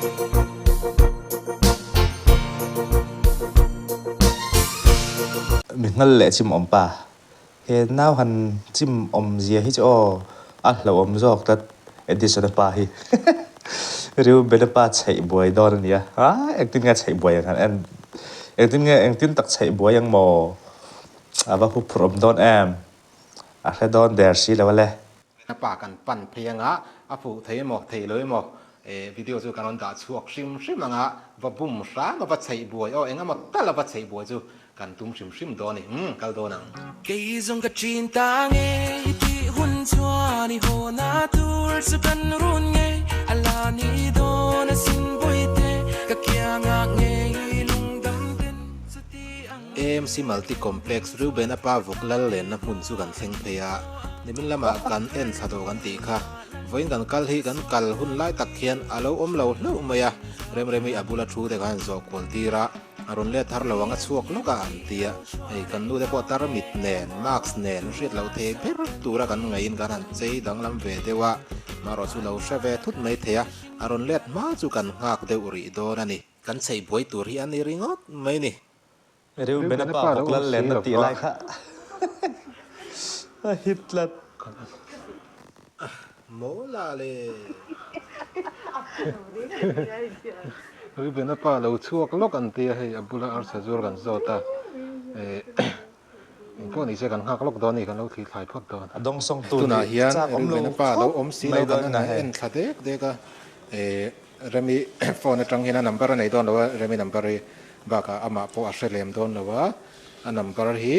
Mi hngal leh chim awm pa. He nau han chim awm zia hi chu aw a hlauhawm zawk tlat Edison-a pa hi. Reuben-a pa chheih buai dawn a nia. A engtin nge a chheih buai ang han en engtin nge engtin tak chheih buai ang maw? A va huphurh awm dawn em? A hre dawn der si lo a le. A pa kan pan phei anga a fuh thei emaw thei lo emaw video chu kan rawn dah chhuak hrim hrim anga va bum hram a va chheih buai aw eng emaw tal a va chheih buai chu kan tum hrim hrim dawn a ni umm kal dawn ang. Kei zawng ka ṭin ta nge i tih hun chuan i haw na tur chu kan run nge a la ni dawn a sin bawihte ka kiangah nge i lungdam ten chuti ang. AMC Multi Complex Reuben-a pa vawk lal lenna hmun chu kan thleng phei a, nimin lamah kan en thla tawh kan tih kha. Vawiin kan kal hi kan kal hun lai tak hian a lo awm lo hlauh mai a, Remremi a bula thu te khan zawh kual tir a, a rawn let thar lo ang a chhuak lawk a an ti a, hei kan nu te pawh tarmit nen, mask nen hriat loh thei ber tura kan ngaihin kan han chei danglam ve deuh a, marawh chu lo hre ve thut mai thei a, a rawn let hma chu kan nghak deuh rih dawn a ni. Kan chei buai tur hi a ni ringawt mai ni. Reuben-a pa bawk lal lenna tih lai kha a hit tlat. Mawla le. Reuben-a pa lo chhuak lawk an tia hei a bula arsa zuar kan zawt a. Engpawh ni se kan nghak lawk dawn a ni kan lo thli thlai phawt dawn. A dawngsawngtu Tunah nih hian chak awm lo Reuben-a pa lo khawp awm si mai lo kan dawn a hei. en thla dek dek a. Remi phone atang hian a number a nei dawn lo a, Remi number hi bakah amah pawh a hre lem dawn lo a, a number hi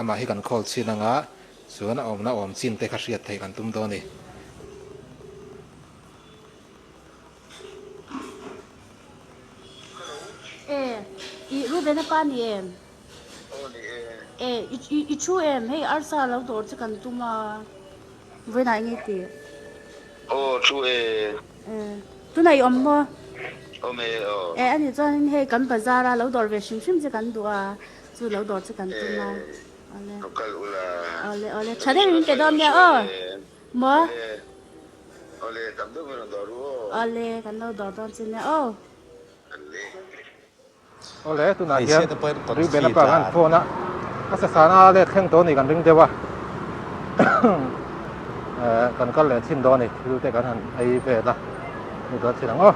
amah hi kan call chin anga chuan a awmna awm chin te kha hriat theih kan tum dawn a ni. E, i Reuben-a pa ni em? Aw ni e. E, i thu em? Hei arsa lo dawr chu kan tum a, vawiinah eng nge tih? Aw thu e. E, tunah i awm maw? Awm e aw. E, anih chuanin hei kan bazar a lo dawr ve hrim hrim che kan duh a, chu lo dawr chu kan tum a. E, lo kal ula. Awle awle, tha deuhin min pe dawn nia aw. Maw? Awle, awle tam deuh min rawn dawr u aw. Awle, kan lo dawr dawn che nia aw. Awle. Awle, tunah hian Hmeichhia te pawhin Reuben a confi pa khan tlan. phone a a sasana let thleng tawh a ni kan ring deuh a, kan kal leh chhin dawn a ni, thil te kan han ei vel a, ni dawn chhin ang aw.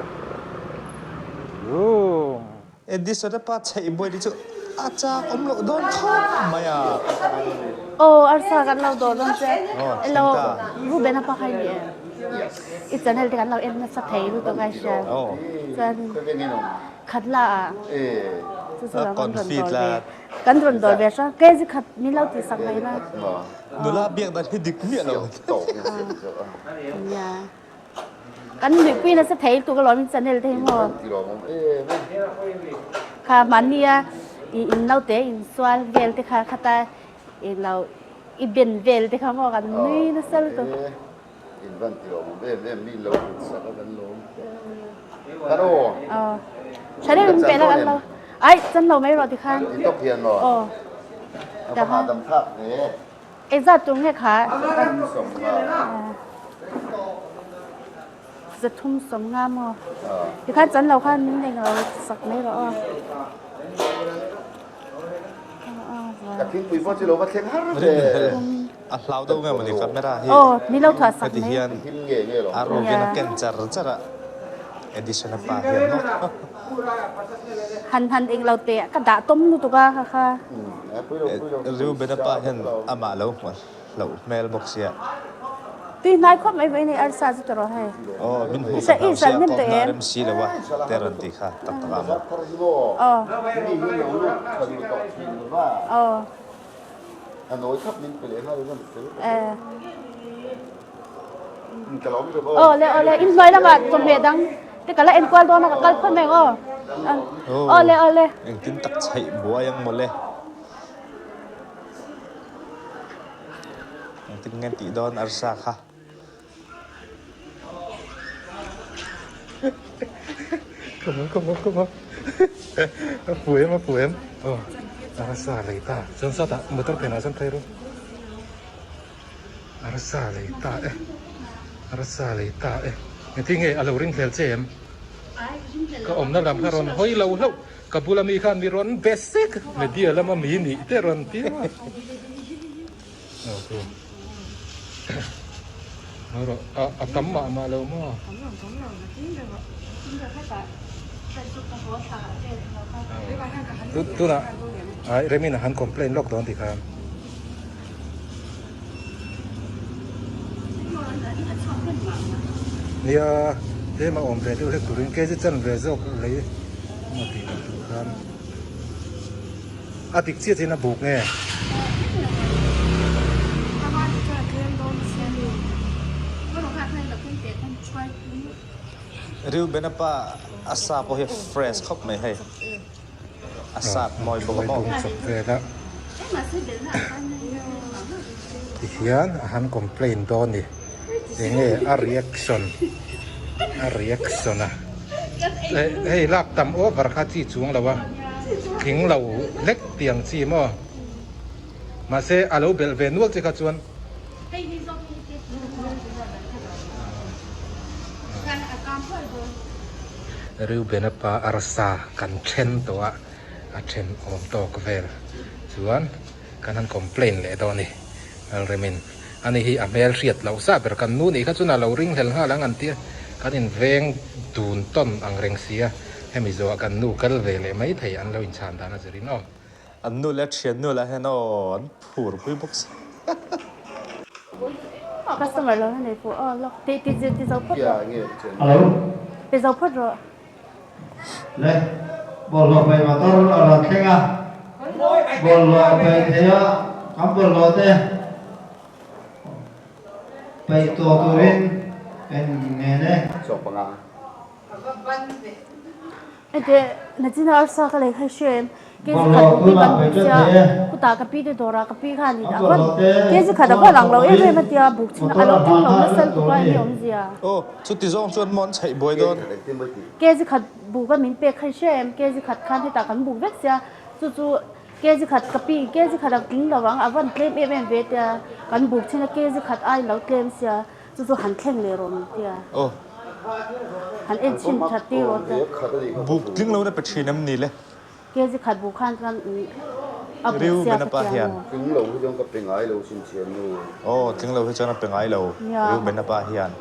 Zoom. Edison a pa chheih buai te chu a chak awm loh dawn khawp mai a. Aw arsa kan lo dawr dawn che. Aw Hello thleng ta. Ruben a pa kha i ni em? I channel te kan lo en nasa thei lutuk a hria. Aw. Chuan khat la ah chu chu A lo kan rawn confi dawr ve. tlat. Kan rawn dawr ve hrang kg khat min lo tih sak mai la. Nula biak dan hi dik miah lo. Nia. Kan nuihpui nasa thei lutuk alawm in channel te hi maw. Kha mahnia i in naute in sual vel te kha khata i lo i ben vel te kha maw kan nui nasa lutuk. Aw tha deuh in pe la kan lo ai chan lo mai rawh tikhan aw Engzat tur nge kha? 350 maw? Tikhan chan lo khan min eng lo sak mai rawh aw. A hlau deuh nge mawni camera hi Aw, min lo thuah sak heti mai. hian a rukin a ken char char a Edison-a pa hian maw. Han han eng lo teh ka dah tawm lutuk a kha kha. Reuben-a pa hian amah lo hmuh hlauh hmel bawk sia. Tui hnai khawp mai vawiin hei arsa chu tawh rawh hei. Aw, min hmuh ka hlau sia, kawmna a rem si lo a, te rawn ti kha tak tak ah maw. Aw. Aw. Aw le aw le, inhnuai lamah chawhmeh dang te ka la enkual dawn a, ka kal phawt mai ang aw. Aw le aw le. Engtin tak chheih buai ang mawle. Engtin nge tih dawn arsa kha. Come on, come on, come on. A fu em, a fu em. Aw, arsa lei ta. Chuan sawtah motor phenah chuan phei ru. Arsa lei ta e. Arsa lei ta e. Engtin nge a lo ring hlel che em? Ka awmna lam kha rawn hawi lo hlauh. Ka bula mi khan mi rawn be sek. Media lama mi nih te rawn ti a. A tam mah mah lo maw? Tunah Remina han complain lawk dawn ti khan. Nia tlem a awm ve deuh hlek turin kg chan ve zawk lei emaw tih loh tur khan a dik chiah chian a buk nge. Reuben-a pa a sa pawh hi a fresh khawp mai hei. A sat mawi bawk a maw? Tihian a han complain dawn ni. Enge a reaction a reaction a. Hei lak tam over kha chi chuang lo a. Tling lo lek tiang chi maw. Mahse a lo belh ve nual che kha chuan. Reuben-a pa arsa kan then tawh a, a then awm tawk vel chuan kan han complain leh dawn a ni. Lalremin ani hi a hmel hriat loh sa ber kan nu nih kha chuan a lo ring hlel nghal ang an tia, kan inveng dun tawn ang reng sia, hemi zawhah kan nu kal ve leh mai thei an lo inchhan dan a zirin aw. An nu leh a thian nu lah hian aw an phur pui bawk si. Customer lo na nei pawh aw lawk ti ti ti zo phawt rawh. Hello. Ti zo phawt rawh. Le bawlhhlawh paih motor a rawn thleng a, bawlhhlawh paih thei a kan bawlhhlawh te paih tawh turin kan ngen e. Ete nachina arsa ka lei kha hria em kg khat pi kan buk sia khutah ka pi te dawrah ka pi khan in a va kg khat a va lang lo em em a tia buk chhun a lo thleng lo nasa lutuk a enge awmzia. Aw chuti zawng chuan maw an chheih buai dawn. Kg khat buk a min pek kha hria em kg khat khan hetah kan buk vek sia chu chu kg khat ka pi kg khat a tling lo ang a van tlem em em ve tia kan buk chhin a kg khat ai lo tlem sia. Chu chu han thleng leh rawh min tia. Aw. Han en chhin that tir rawh ta. Buk tling lo na pe thin em ni le? Kg khat buk khan chuan a buk sia ka tia maw? Tling lo hi chuan ka pe ngai lo sin thian nu. Aw tling lo hi chuan a pe ngai lo Reuben a pa hian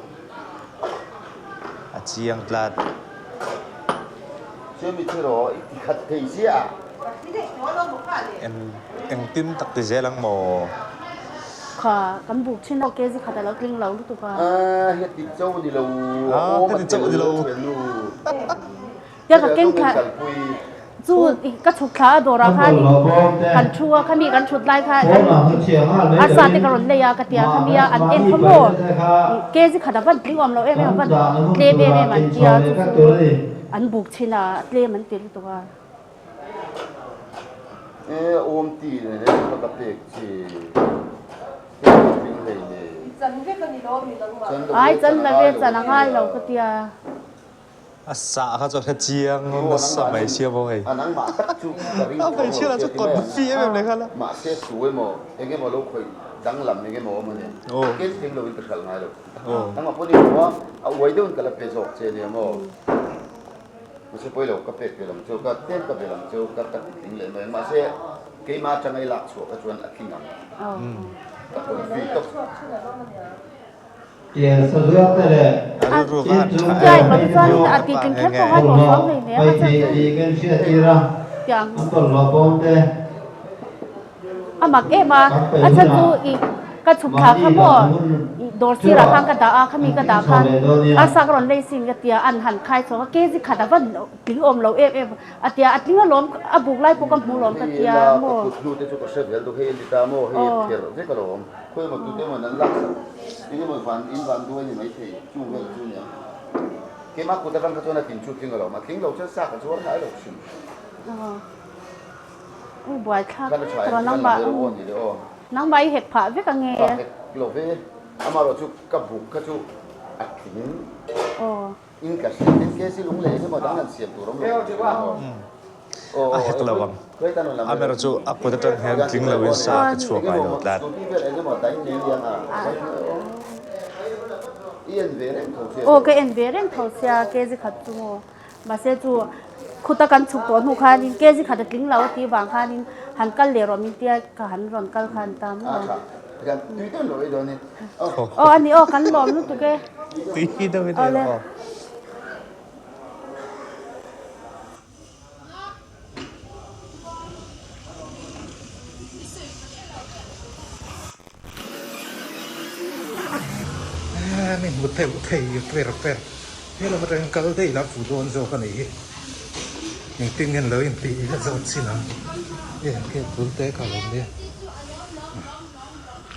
a chiang tlat. Chuan mi thi rawh i ti khat thei ziah. Eng engtin tak ti zel ang maw? Kha kan buk thin a kg khat a lo tling lo lutuk a. Aaa heti cho ni lo a awm a tel thiannu. Tia ka keng thla chu ka chhuk thla a dawrah khan kan thu a khami kan thut lai kha arsa te ka rawn lei a ka tia khami a an en kha maw kg khat a van tling awm lo em em a van tlem em em an tia chu chu an buk thin a tlem an ti lutuk a. E awm ti nen e ka ka pek chi hei ka tling hlei ne. Ai chan la ve chan a ngai lo ka tia. A sah kha chu a hre chiang nasa mai sia maw hei. A nangmah tak chu ka ring A hmeichhia lah chu confi em em leh nghal a. Mahse thu emaw eng emaw lo khawih danglam eng emaw awm a ni. Ken tling loin ka hralh ngai lo. Nangmah pawh ni lo a, a uai deuhin ka la pe zawk che nia maw. Mahse pawi lo ka pek ve lam chu ka tlem ka ve lam chu ka ka ti tling leh mai. Mahse keimah atanga i lak chhuah kha chuan a tling ang. Ka confi tawp. Tiang sazuar te leh chin chung te bawlhhlawh paih thei tih kan hriat tir a, an bawlhhlawh bawm te A mak em a, kan a paih chhan chu hunah i ka chhuk thla mahni kha maw dan hun i dawr sirah theuhah khan ka dah a, khami kan ka dah tling chho khan leh dawn nia. arsa ka rawn lei sin ka tia an han khai chhuak a, kg khat a van tling awm lo em em a tia a tling alawm a buk lai pawh ka hmu lawm ka Hei tia la ka maw. kut hnu te chu ka hre vel deuh hei a ni ta maw hei a pherh vek alawm. Khawi emaw tute emaw an lak sak eng emaw van in van duai ni maithei chung vel chu nia. Keimah kut atang kha chuan a tin chu tling alawm a tling lo chuan sa ka zuar ngai lo hrim. U buai thlak Khan a tha em rawh kan nangmah la aw ni le aw. Nangmah i hek phah vek ange. Ka hek lo ve amarawh chu ka buk kha chu a tling. In ka hriat in KC lung leh eng emaw dang an siam tur awm lo tih hria aw. A hek lo ang. A ber chu a kut atang hian tling lo in sa ka chhuak ngai lo tlat. Aw ka en ve reng tho sia KC khat chu maw. Mahse chu khuta kan chhuk tawh hnu khanin kg khat a tling lo a tih vang khanin han kal leh rawh min tia ka han rawn kal kha an ta maw. Aw a ni aw kan lawm lutuk e. Tui deuh in ei rawh aw. Mi hmu theuh thei per per he lam atangin kal daih la fu dawn zawk a nih hi engtin nge lo intih ila zawt chin ang e khi bul te kha lo nia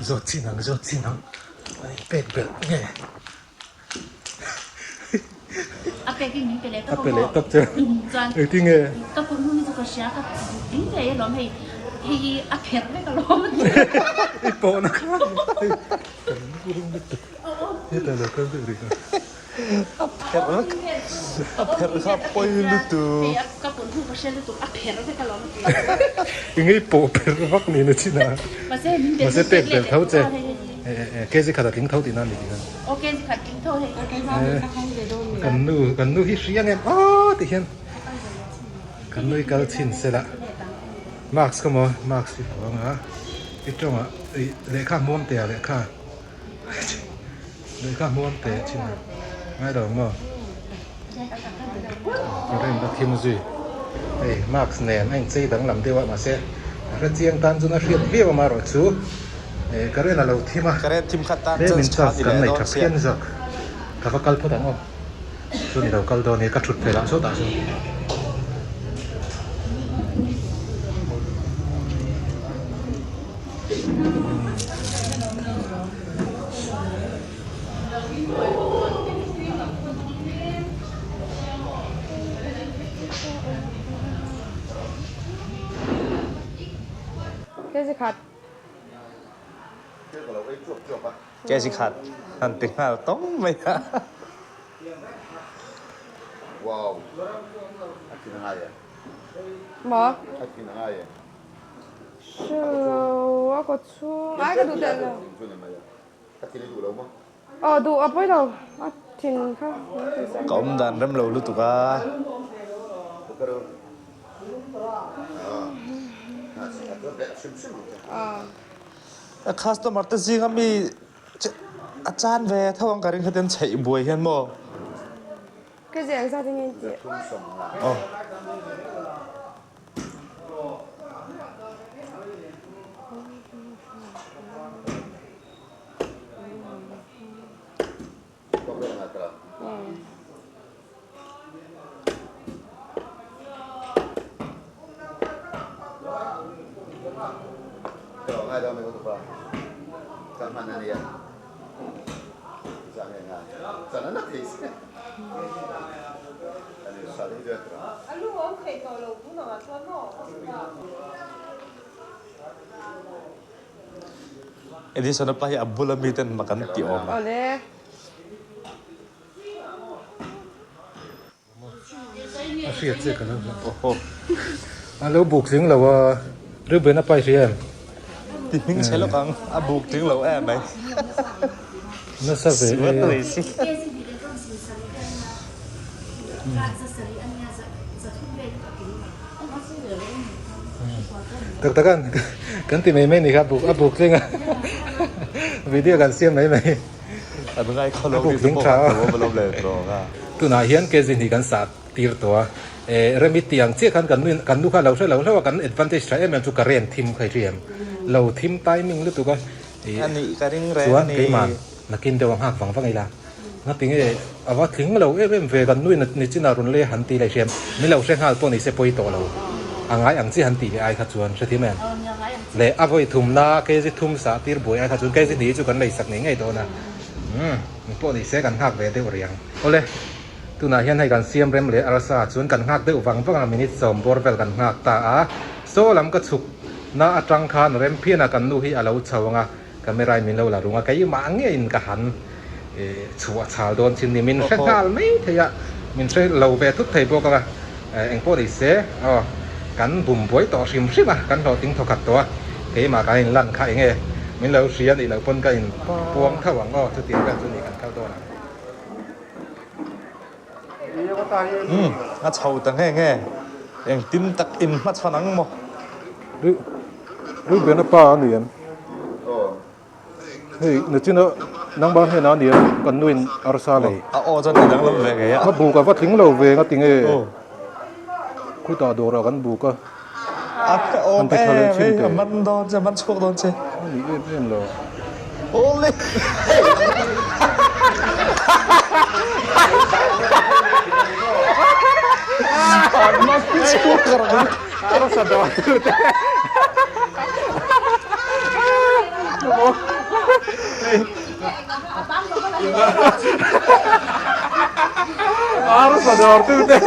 zawt chin ang zawt chin ang a inpek belh nge. A pek in min pe leh tawp a pe leh tawp che engtin nge ka kut hnu hi chu ka hria ka ding ve alawm hei hei hi a pherh vek alawm i pawhna kha kan ring lutuk hetah lo kal deuh rih a pherh vek a pherh kha pawi lutuk ka kut hnu ka hria lutuk a pherh vek alawm enge i pawh pherh vak ni na chin a mahse pek belh tho che. Kg khat a tling tho tihna a ni tih Aw kg khat tling tho hei. Kan nu kan nu hi hria ngem aw tih hian kan nu hi kal chhin se la mask ka maw mask hi puang a i tawng ah ih lehkha hmuam teh ah lehkha lehkha hmuam teh chin a ngai lo ang maw current a thim zui hei mask nen a inchei danglam deuh a mahse a hrechiang tan chuan a hriat viau a amaherawhchu eh current a lo thim a Current thim khat tan tlem chuan in tha chance ni kan leh nei dawn tha sia. phian zawk ka va kal phawt ang aw chuan i lo kal dawn e ka thut phelh ah sawtah sawn. Kg khat han ti nghal tawng mai a. Aw duh a pawi lo a thin kha min ti Ka awm dan rem lo lutuk a. A customer te zinga mi a chan ve tho ang ka ring khatin chheih buai hian maw. Ka ziah zat in tih. Aw. Edison-a pa hi a bula miten mak an ti awm a. Awle. A hriat che ka lo hla. Oho. A lo buk tling lo a, Reuben a pai hria em? Ti hming chhe lawk ang, a buk tling lo em mai. Nasa ve e. Tak tak an kan ti mai mai ni kha buk a buk tling a video kan siam mai mai an ngai khaw lo ni pawh kan lo awm le tawng a tunah hian kg hnih kan sah tir tawh a eh remi tiang chiah khan kan nuin kan nu kha lo hre lo hlauh a kan advantage tha em em chu current thim kha i hria em lo thim timing lutuk a ih chuan keimah nakin deuh a nghak vang vang ila. Ngatinge a va tling lo em em ve kan nuin ni chin a rawn lei han tih leh hriam min lo hre nghal pawh ni se pawi tawh lo a ngai ang chi han tih leh ai kha chuan hrethiam em leh a vawi thumna kg thum sah tir buai ai kha chuan kg hnih chu kan lei sak ngei ngei dawn a umm eng pawh ni se kan nghak ve deuh riang awle tunah hian hei kan siam rem leh arsa chuan kan nghak deuh vang vang a minute sawm bawr vel kan nghak ta a saw lam ka chhuk na atang khan rem phian a kan nu hi a lo chho ang a. Camera in min lo la rung a, keimah ngeiin ka han chhuah chhal dawn chin ni, min hre nghal mai thei a, min hre lo ve thut thei bawk a, engpawh ni se aw kan bum buai tawh hrim hrim a, kan hlawhtling thawkhat tawh a, keimah kan in lan kha enge min lo hria nih loh pawn ka in puang tho ang aw, chutiang vel chu ni kan kal dawn ang. Umm a chho ta nge nge engtin tak in hmachhawn ang maw? Reuben a pa a ni em? Hei nachina nangmah hnenah a ni em kan nuin arsa lei. A aw chuan ti danglam ve ngei a. Ka buk a va tling lo ve nga tinge khutah dawrah kan buk a. A awm em hei a man dawn che a man chhuak dawn che. A ni em em lo. Awle. A man chhuak rang. Arsa dawn tute. Arsa dawr tute.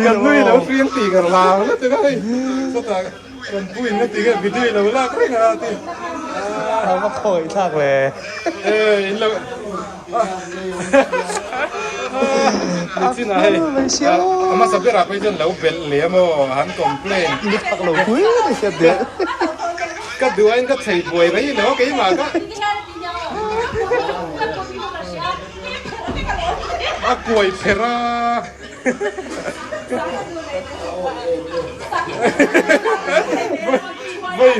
Kan nui lo fiam tih ka hlau la ti hei. Chutah kan puin na ti nge video i lo lak reng a ti. A va khawi thlak le. E in lo Nichin ah hei a hmasa berah pawh hi chuan lo belh leh a maw han complain. Ni phak lo pui mai hian nia. Ka duh aiin ka chei buai rei lo a keimah ka. A kuai pherh a. Voi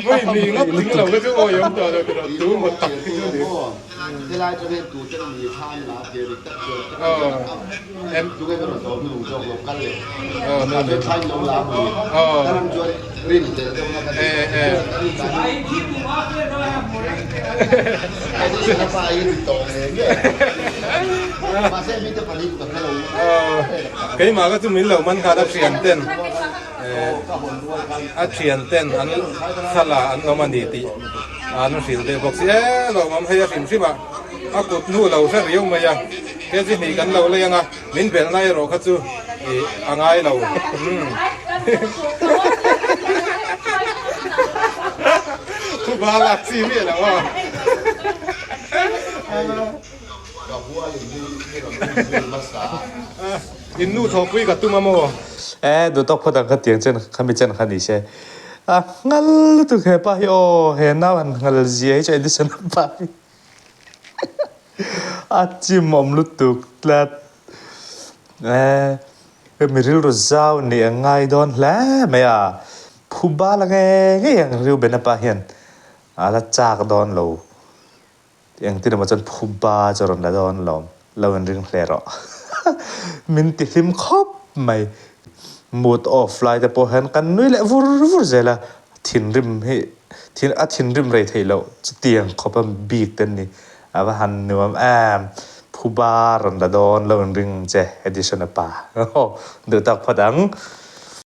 voi ni ngawt tling lo kha chu awi awm tawh lo tiraw tu maw tak hi chu ni. Helai chu hian tute emaw ni kha an la ve dik tak chuan tunge ka rawn dawr hnung zawk lo kal leh a ve thlain lo la hmu ka ram chuan rin tel deuh na ka nei pa hi ni tawh nge nge mahse mi te pahnih ka hre lo keimah ka chu min lo man khan a thian ten a thian ten an thla an awm a ni tih An hrilh deuh bawk si e lawmawm hei a hrim hrim a, a kut hnu lo hre riau mai a, kg hnih kan lo lei ang a, min belhna erawh kha chu ih a ngai lo umm thuba lak chi miah lo a. In nu thawhpui ka tum a maw? E duhtawk phawt ang kha tiang chen khami chen kha ni se. A nghal lutuk he pa hi aw he nau han nghal zia hi chu Edison a pa hi a chim awm lutuk tlat e mi rilru zau nih a ngai dawn hle mai a phu bal a nge ngei ang Reuben a pa hian a la chak dawn lo Engtin emaw chuan phuba chu a rawn la dawn alawm, lo inring hle rawh. Min ti hlim khawp mai. Mood off lai te pawh hian kan nui leh vur vur zel a, thinrim hi a thinrim rei theih loh chutiang khawp a bik te an ni. A va han nuam em, phuba rawn la dawn lo inring che Edison-a pa. Duh tak phawt ang.